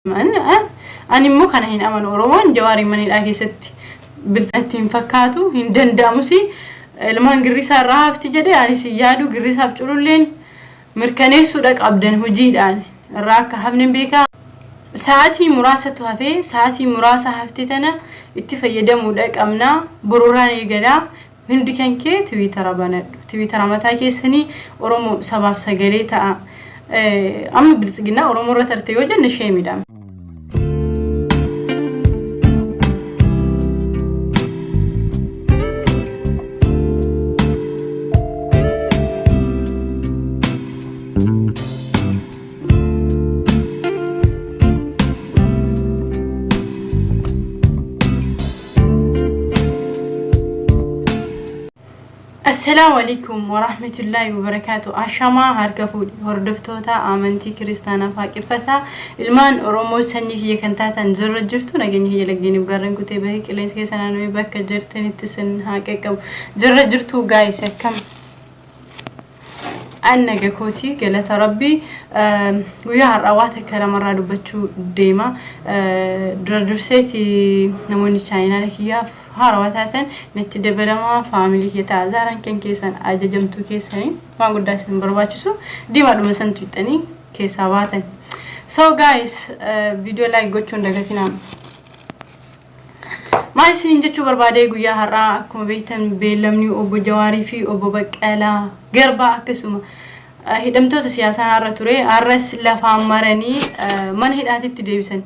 Ani immoo kana hin amanu. Oromoon Jawaariin mana hidhaa keessatti bilisa itti hin fakkaatu, hin danda'amus. Ilmaan girrisaa irraa hafti jedhee anis hin yaadu. Girrisaaf cululleen mirkaneessuudha qabdan, hojiidhaan irraa akka hafne hin beekaa. Sa'aatii muraasatu hafee, sa'aatii muraasa hafte tana itti fayyadamuudha qabna. Borurraan eegalaa, hundi kan kee Tiwiitara banadhu. Tiwiitara mataa keessanii, Oromoo sabaaf sagalee ta'a. Amma biltsiginnaa Oromoo irra tarte yoo jenne sheemidha. Assalaamu alaikum warahmatullaahi wabarakaatu. Ashamaa, harka fuudhi hordoftoota amantii kiristaanaa waaqeffataa, ilmaan Oromoo sanyii kiyya kan taatan, jirra jirtu? Nageenya kiyya laggeeniif gaarreen kutee bahee qilleensa keessa naannoo bakka jirtanitti isin haa qaqqabu. Jirra jirtu guys? Akkam? An naga kooti, galata rabbii. Guyyaa har'aa waa takka lamarraa dubbachuu deema. Dura durseeti namoonni chaayinaala kiyyaaf haarawaa taatan natti dabalamaa, family kee ta'a. Zaaraan kan keessan ajajamtuu keessanii, waan guddaa isin barbaachisu, diimaadhuma san tuqxanii keessaa baatan. So guys, viidiyoo like gochuun dagatinaa. Maal isiniin jechuu barbaadee? Guyyaa har'aa akkuma beektan beellamni obbo Jawaarii fi obbo Baqqalaa Garbaa akkasuma hidhamtoota siyaasaa har'a ture. Har'as lafaan maranii mana hidhaatitti deebisan.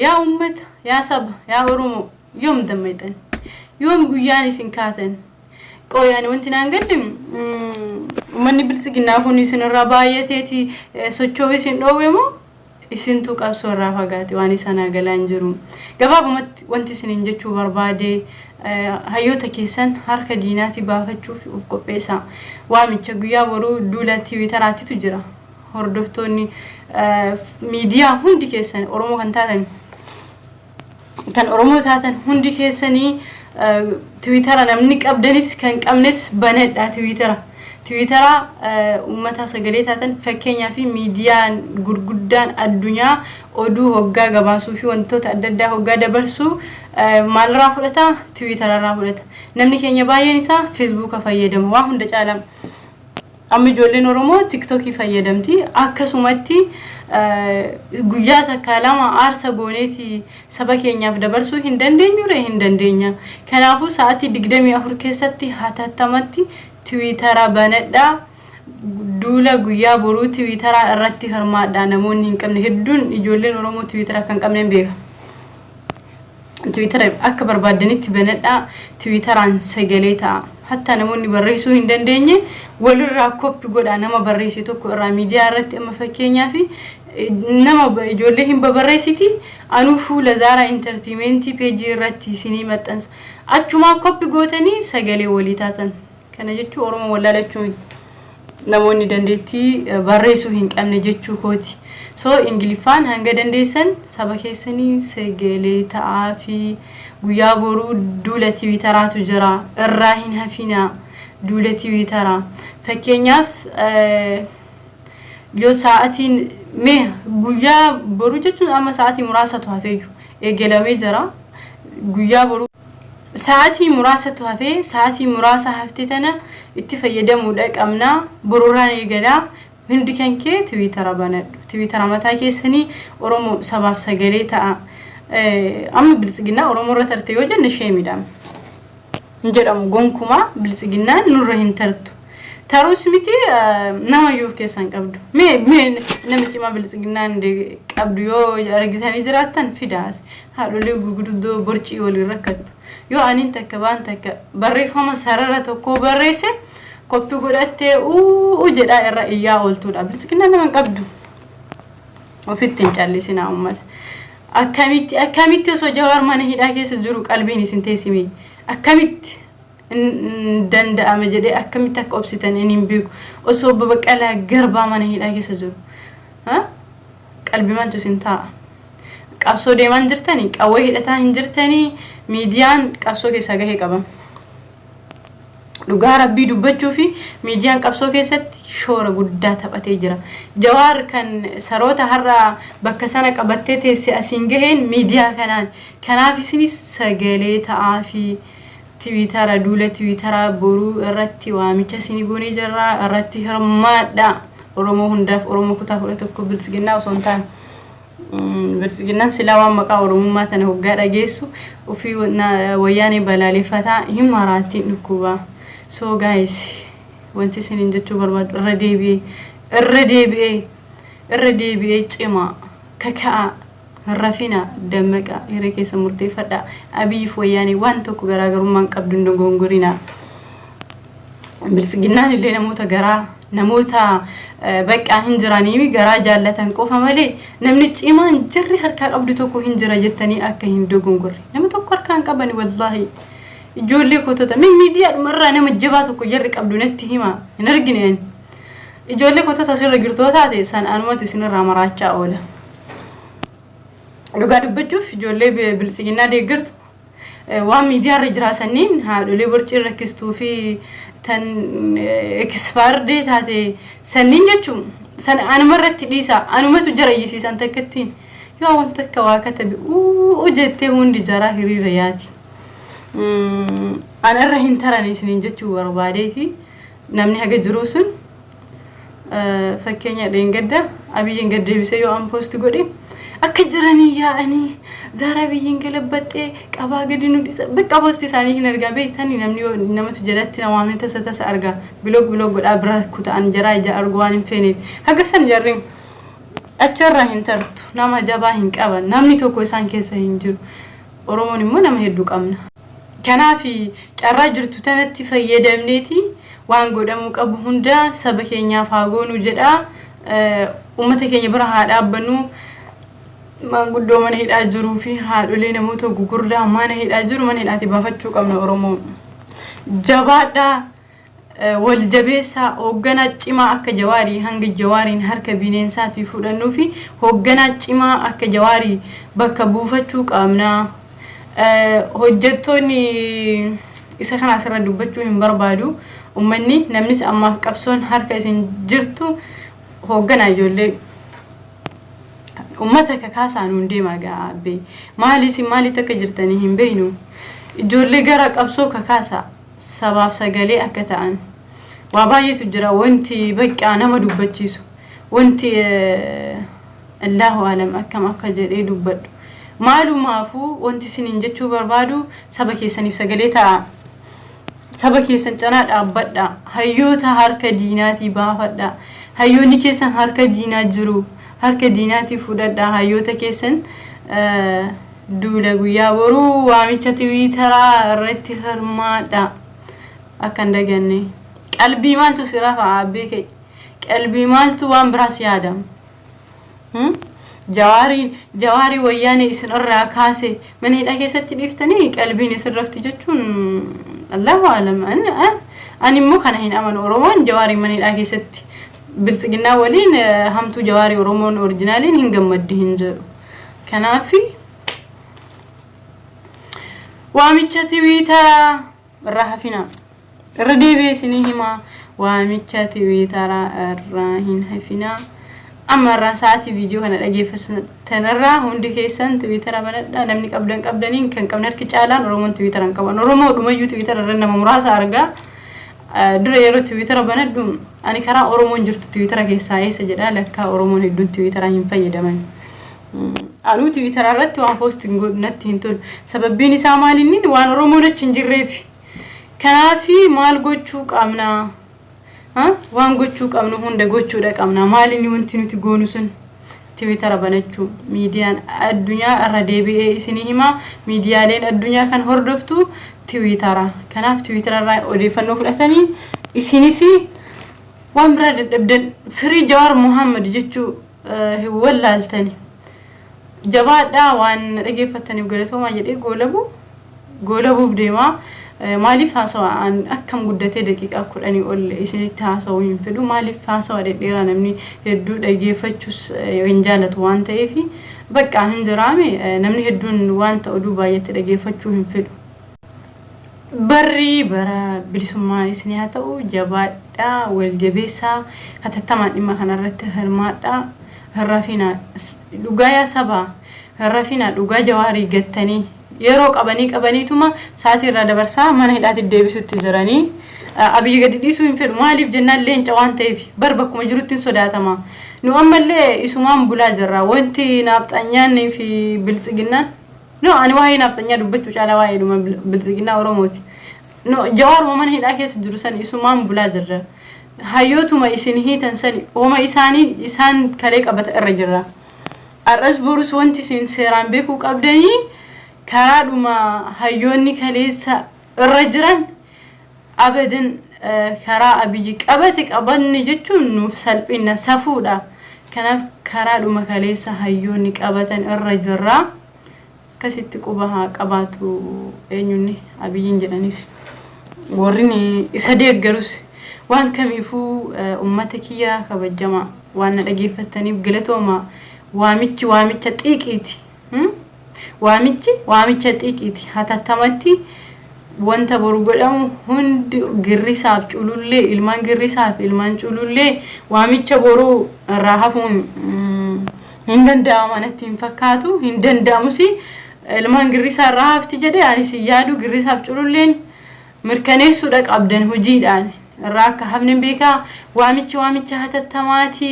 Yaa uummata, yaa saba, yaa Oromoo, yoom dammaqxan? Yoom guyyaan isin kaatan? Qooyaan wanti naan galle, uummanni biltsiginnaa kun isinirraa baay'ateeti socho'uu isin dhoowwe moo isintu qabsoo irraa fagaate? Waan isaan galaa hin jiru. Gabaabumatti wanti isiniin jechuu barbaade, hayyoota keessan harka diinaatti baafachuuf of qopheessa. Waamicha guyyaa boruu duula tiwiitaraatitu jira. Hordoftoonni miidiyaa hundi keessan Oromoo kan taatan, kan Oromoo taatan hundi keessanii, tiwiitara namni qabdanis kan qabnes banadha tiwiitara. Tiwiitara uummata sagalee taatan. Fakkeenyaa fi miidiyaan gurguddaan addunyaa oduu hoggaa gabaasuu fi wantoota adda addaa hoggaa dabarsuu maalirraa fudhata? Tiwiitararraa fudhata. Namni keenya baay'een isaa feesbuuka fayyadama waa hunda caalaa. Amma ijoolleen Oromoo tiktookii fayyadamti. Akkasumatti guyyaa takka lama aarsa gooneeti saba keenyaaf dabarsuu hin dandeenyure? Hin dandeenya. Kanaafuu sa'aatii 24 keessatti hatattamatti tiwiitara banadhaa. Duula guyyaa boruu tiwiitaraa irratti hirmaadhaa. Namoonni hin qabne hedduun, ijoolleen Oromoo tiwiitara akka hin qabne hin beeka. Tiwiitara akka barbaaddanitti banadhaa, tiwiitaraan sagalee ta'a. Hatta namoonni barreessuu hin dandeenye walirraa copy godhaa, nama barreesse tokko irraa. Miidiyaa irratti amma fakkeenyaa fi nama ijoollee hin babarreessiti, anuu fuula Zaaraa Entertainment peejii irratti isinii maxxansa. Achumaa copy gootanii sagalee walii taatan. Kana jechuun Oromoo wallaalachuu namoonni dandeettii barreessuu hin qabne jechuu kooti. So Ingiliffaan hanga dandeessan saba keessanii sagalee ta'aa fi guyyaa boruu duula tiwiitaraatu jira. Irraa hin hafinaa duula tiwiitaraa. Fakkeenyaaf yoo sa'aatiin mee guyyaa boruu jechuun amma sa'aatii muraasatu hafeeyyu eegalamee jira. Guyyaa boruu sa'aatii muraasatu hafee, sa'aatii muraasa hafte tana itti fayyadamuudha qabna. Borurraan eegalaa, hundi kan kee tiwiitara banadhu. Tiwiitara mataa keessanii, Oromoo sabaaf sagalee ta'a. Amma biltsiginnaa Oromoo irra tarte yoo jenne sheemidha. Hin jedhamu gonkumaa, biltsiginnaan nurra hin tartu. Tarus miti, nama iyyuu of keessaa hin qabdu. Mee nama cimaa biltsiginnaan qabdu yoo argitanii jiraattan fidaas. Haadholee gurguddoo borcii waliin rakkattu. Yoo aniin takka baan takka barreeffama sarara tokkoo barreesse copy godhattee uu jedhaa irra iyyaa ooltuudha. Biltsiginnaan nama hin qabdu. Ofitti hin callisinaa, uummata. Akkamitti, akkamitti osoo Jawaar mana hidhaa keessa jiru qalbiin isin teessime? Akkamitti danda'ame jedhee, akkamitti akka obsitan inni hin beeku. Osoo obbo Baqqalaa Garbaa mana hidhaa keessa jiru. Qalbii maaltu isin taa'a? Qabsoo deemaa hin jirtanii? Qawwee hidhataa hin jirtanii? Miidiyaan qabsoo keessaa gahee qaba. Dhugaa Rabbii dubbachuu fi miidiyaan qabsoo keessatti shoora guddaa taphatee jira. Jawaar kan saroota har'a bakka sana qabattee teesse asiin gaheen miidiyaa kanaan. Kanaaf isinis sagalee ta'aafii. Tiwiitara duula tiwiitaraa boruu irratti waamicha isinii goonee jirra irratti hirmaadhaa. Oromoo hundaaf Oromoo kutaa 11 biltsiginnaa osoo hin taane. Biltsiginnaan silaa waan maqaa Oromummaa tana hoggaa dhageessu ofii wayyaanee balaaleffataa hin maraattiin dhukkuba. So guys wanti isiniin jechuu barbaadu irra deebi'ee irra deebi'ee irra deebi'ee cimaa kaka'aa hin rafinaa dammaqaa hiree keessa murteeffadhaa Abiyyiif wayyaanee waan tokko garaagarummaa hin qabdu hin dogongorinaa. Biltsiginnaan illee namoota garaa namoota baqqaa hin jiranii garaa jaallatan qofa malee namni cimaan jarri harkaa qabdu tokko hin jira jettanii akka hin dogongorre. Nama tokko harkaa hin qabani wallaahi. Ijoollee kotota mee miidiyaadhuma irraa nama jabaa tokko jarri qabdu natti himaa hin argine ani. Ijoollee kotota asirra jirtoo taate san anumatu isinirraa maraachaa oola. Dhugaa dubbachuuf ijoollee biltsiginnaa deeggartu waan miidiyaa irra jiraa sanniin haadholee borcii rakkistuu fi tan ekispaardee taate sanniin jechuun san anuma irratti dhiisa anumatu jara iyyisiisan takkattiin yoo wanta akka waa katabe uu jettee hundi jaraa hiriira yaati. Ana irra hin taran isiniin jechuu barbaadeeti namni haga jiruu sun Fakkeenya dheengadda Abiyyiin gad deebisee yoo an post godhe akka jiranii yaa'anii zaara Abiyyiin galabbaxxee qabaa gadi nu dhisa bakka post isaanii hin argaa beektanii namni yoo namatu jalatti na waamee tasa tasa argaa biloog biloog godhaa bira kuta'an jaraa ija argu waan hin feeneef haga san jarri acharraa hin tartu nama jabaa hin qaban namni tokko isaan keessa hin jiru Oromoon immoo nama hedduu qabna. Kanaaf carraa jirtu tanatti fayyadamneeti waan godhamuu qabu hunda saba keenyaaf haa goonu jedha. Uummata keenya bira haa dhaabbannu. Maanguddoo mana hidhaa jiruu fi haadholee namoota gugurdaa mana hidhaa jiru mana hidhaatii baafachuu qabna Oromoo. Jabaadhaa wal jabeessaa hoogganaa cimaa akka Jawaarii hanga Jawaariin harka bineensaatii fudhannuu fi hoogganaa cimaa akka Jawaarii bakka buufachuu qabna. Hojjettoonni isa kana asirra dubbachuu hin barbaadu. Uummanni namnis ammaaf qabsoon harka isin jirtu hoogganaa ijoollee ummata kakaasaa nuun deemaa gaa abbee. Maali isin maalitti akka jirtanii hin beeknu. Ijoollee gara qabsoo kakaasaa sabaaf sagalee akka ta'an. Waa baay'eetu jira wanti baqqaa nama dubbachiisu. Wanti Allaahu alam akkam akka jedhee dubbadhu. Maalumaafuu wanti isiniin jechuu barbaadu saba keessaniif sagalee ta'aa. Saba keessan canaa dhaabbadhaa. Hayyoota harka diinaatii baafadhaa. Hayyoonni keessan harka diinaa jiru. Harka diinaatii fudhadhaa. Hayyoota keessan duula guyyaa boruu waamicha tiwiitaraa irratti hirmaadhaa. Akka hin daganne. Qalbii maaltu si rafa abbee kee? Qalbii maaltu waan biraas yaada? Jawaarii jawaarii wayyaanee isin irraa kaase mana hidhaa keessatti dhiiftanii qalbiin isin rafti jechuun Allahu alam. Ani immoo kana hin amanu. Oromoon jawaarii mana hidhaa keessatti biltsiginnaa waliin hamtuu jawaarii Oromoon orijinaaliin hin gammaddi hin jedhu. Kanaaf waamicha tiwiitaraa irraa hafinaa. Irra deebi'ee isinii himaa waamicha tiwiitaraa irraa hin hafinaa. Amma irraa sa'aatii viidiyoo kana dhageeffattan irraa hundi keessan tiwiitara banadhaa namni qabdan qabdaniin kan qabne harki caalaan Oromoon tiwiitara hin qaban. Oromoo dhumayyuu tiwiitara irra nama muraasa argaa. Dura yeroo tiwiitara banadhu ani karaa Oromoon jirtu tiwiitara keessaa eessa jedhaa lakkaa Oromoon hedduun tiwiitara hin fayyadaman. Anuu tiwiitara irratti waan poost hin godhu natti hin tolu. Sababbiin isaa maal inni waan Oromoon achi hin jirreef. Kanaaf maal gochuu qabna? Waan gochuu qabnu hunda gochuudha qabna. Maal inni wanti nuti goonu sun? Tiwiitara banachuu. Miidiyaan addunyaa irra deebi'ee isinii himaa. Miidiyaaleen addunyaa kan hordoftu tiwiitara. Kanaaf tiwiitara irraa odeeffannoo fudhatanii isinis waan biraa dadhabdan firii Jawaar Mohaammed jechuu hin wallaaltani. Jabaadhaa waan na dhageeffattaniif galatoomaa jedhee goolabu goolabuuf deema. Maaliif haasawa an akkam guddatee daqiiqaa kudhanii ol isinitti haasawuu hin fedhu. Maaliif haasawa dhedheeraa namni hedduu dhageeffachuus hin jaalatu waan ta'eef bakka hin jiraame namni hedduun wanta oduu baay'eetti dhageeffachuu hin fedhu. Barri bara bilisummaa isinii haa ta'u. Jabaadhaa, wal jabeessaa, hatattamaan dhimma kanarratti hirmaadhaa. Hin rafinaa dhugaa yaa sabaa, hin rafinaa dhugaa. Jawaarii gattanii yeroo qabanii qabaniituma sa'aatii irraa dabarsaa mana hidhaatti deebisutti jiranii. Abiyyi gadi dhiisuu hin fedhu. Maaliif jennaan, leenca waan ta'eef bar bakkuma jirutti hin sodaatama. Nu ammallee isumaan bulaa jirra. Wanti naafxanyaanii fi biltsiginnaan, no, ani waa'ee naafxanyaa dubbachuu caalaa waa'ee dhuma biltsiginnaa Oromooti. No, Jawaaruma mana hidhaa keessa jiru san isumaan bulaa jirra. Hayyootuma isin hiitan sani homa isaanii isaan kalee qabata irra jirra. Har'as borus wanti isin seeraan beekuu qabdanii, karaadhuma hayyoonni kaleessa irra jiran abadan karaa Abiyyi qabate qabanne jechuun nuuf salphina, safuudha. Kanaaf karaadhuma kaleessa hayyoonni qabatan irra jirra. Akkasitti quba haa qabaatu eenyunni Abiyyiin jedhanis, warri isa deeggarus. Waan kamiifuu, ummata kiyya kabajamaa, waan na dhageeffattaniif galatooma. Waamichi waamicha xiiqiiti. Waamichi waamicha xiiqiiti. Hatattamatti wanta boru godhamu hundi, girrisaaf culullee, ilmaan girrisaaf ilmaan culullee, waamicha boruu irraa hafuun hin danda'amu anatti hin fakkaatu, hin danda'amus. Ilmaan girrisaa irraa hafti jedhee anis hin yaadu. Girrisaaf cululleen mirkaneessuudha qabdan hojiidhaan irraa akka hafne hin beekaa. Waamichi waamicha hatattamaati,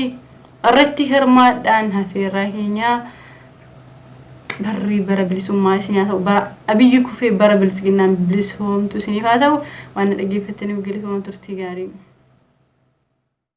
irratti hirmaadhaan hafeerraa keenyaa. Barri bara bilisummaa isin haa ta'u. Bara Abiyyi kufee bara biltsiginnaan bilisoomtu isiniif haa ta'u. Waan na dhaggeeffattaniif galatooma, turtii gaarii.